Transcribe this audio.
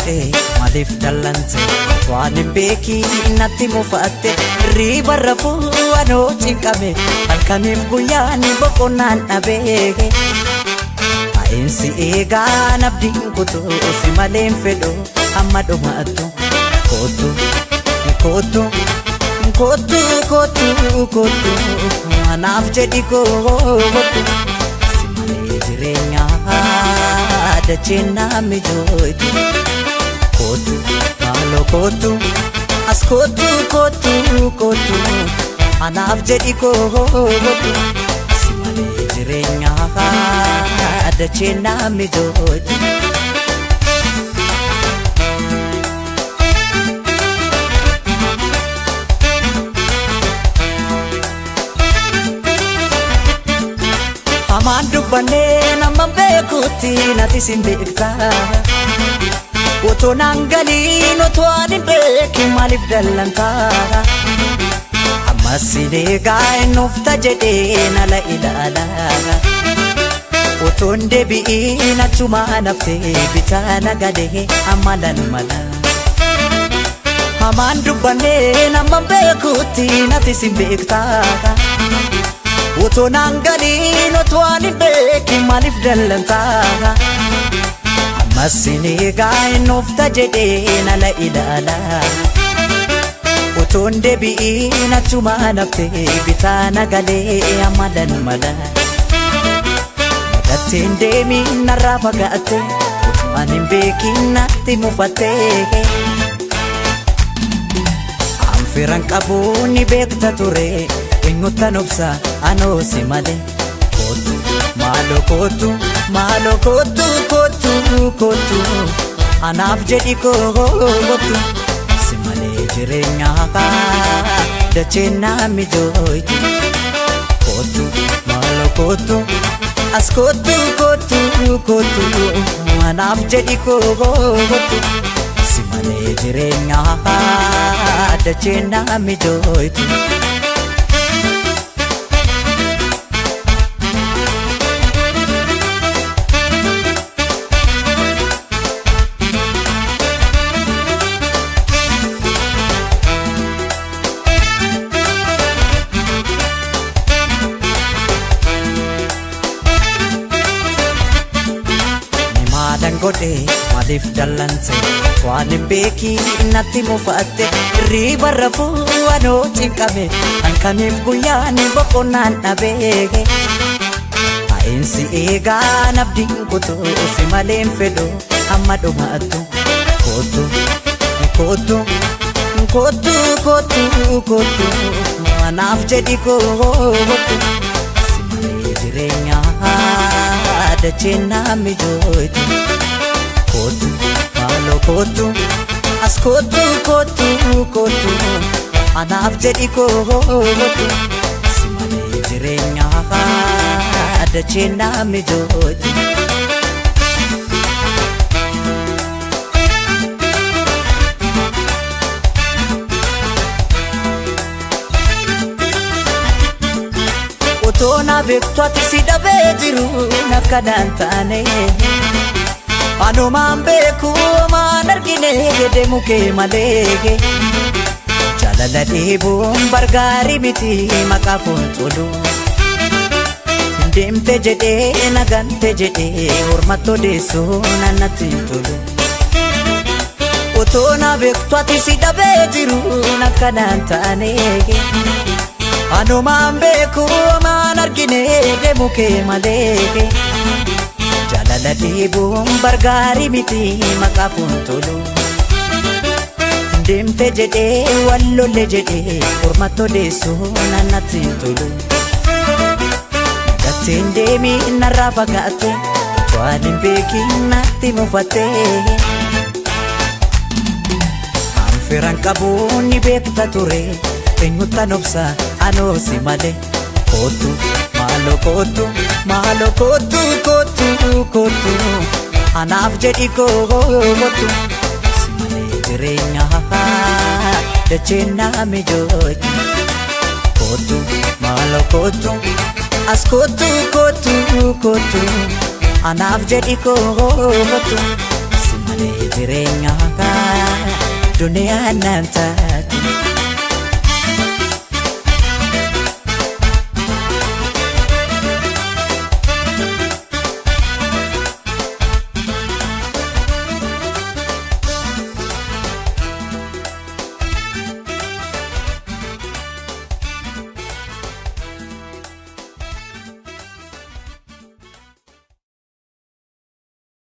Godhe maaliif dallante? Waan hin beekiin natti mufatte. Riiba rafuu anoo cinqame, halkaniif guyyaan boqonnaan dhabee. Taa'insi eegaa nabdiin kutuu, si malee hin fedhu amma dhumaattu. Kootu, kootu, kootu, kootu, kootu, anaaf jedhi kootu. Si malee jireenyaa dacheen naa mijootu. Kootu, maaloo kootu, as kootu, kootu, kootu, anaaf jedhi kootu. Si malee jireenyaa dacheen naa mijootu. Hamaan dubbannee nama beekutti nati sin beektaa. Otoo naan galiin, otoo ani hin beekin maaliif dallantaa? Ammas sin eegaa, hin dhufta jedhee nala ilaalaa. Otoo hin deebi'iin achumaan haftee bitaa nagalee amma lan mala. Hamaan dubbannee nama beekutti nati sin beektaa. Otoo naan galiin, otoo ani hin beekin maaliif dallantaa? Ammas sin eegaa, hin dhufta jedhee nala ilaalaa. Otoo hin deebi'iin achumaan haftee bitaa nagalee amma lan mala. Nagatteen deemiin narraa fagaatte, otoo ani hin beekin natti mufattee. Anfiran qabu ni beekta ture, eenyuttan obsa anoo si malee? Kootu, maaloo kootu, maaloo kootu, kootu, kootu, anaaf jedhi kootu. Si malee jireenyaa dacheen naa mijooytu. Kootu, maaloo kootu, as kootu, kootu, kootu, anaaf jedhi kootu. Si malee jireenyaa dacheen naa mijooytu. Maalan godhe maaliif dallante? Waan hin beekiin natti mufatte. Riiba rafuu anoo cinqame, halkaniif guyyaan boqonnaan dhabee. Taa'insi eegaa nabdiin kutuu, si malee hin fedhu amma dhumaattu. Kootu, kootu, kootu, kootu, kootu, anaaf jedhi kootu. Si malee jireenyaa dacheen naa mijooytu. Kootu, maaloo kootu, as kootu, kootu, kootu, anaaf jedhi kootu. Si malee jireenyaa dacheen naa mijooytu. Otoo na beektu ati si dhabee jiru akkanaan taane. Anumaan beeku maan argine deemu kee malee. Jaalala dheebuun bargaarii miti maqaa foon. Deemte jedhee, nagante jedhee, hormatto deessuu nannatti hin tolu. Otoo na beektu ati si dhabee jiru akkanaan taane. Anumaan beeku maan argine deemu kee malee. Jaalala dheebuun bargaarii miti maqaa foon tolu. Deemte jedhee, wal lolle jedhee, hormatto deessuu nannatti hin tolu. Nagatteen deemiin narraa fagaatte, waan hin beekin natti mufatte. Anfiran qabu ni beekta ture, eenyuttan obsa anoo si malee? Kootu, maaloo kootu, maaloo kootu, kootu, kootu, anaaf jedhi kootu. Si malee jireenyaa dacheen naa mijooytu. Kootu, maaloo kootu, as kootu, kootu, kootu, anaaf jedhi kootu. Si malee Malee jireenyaa duniyaan naan taatu.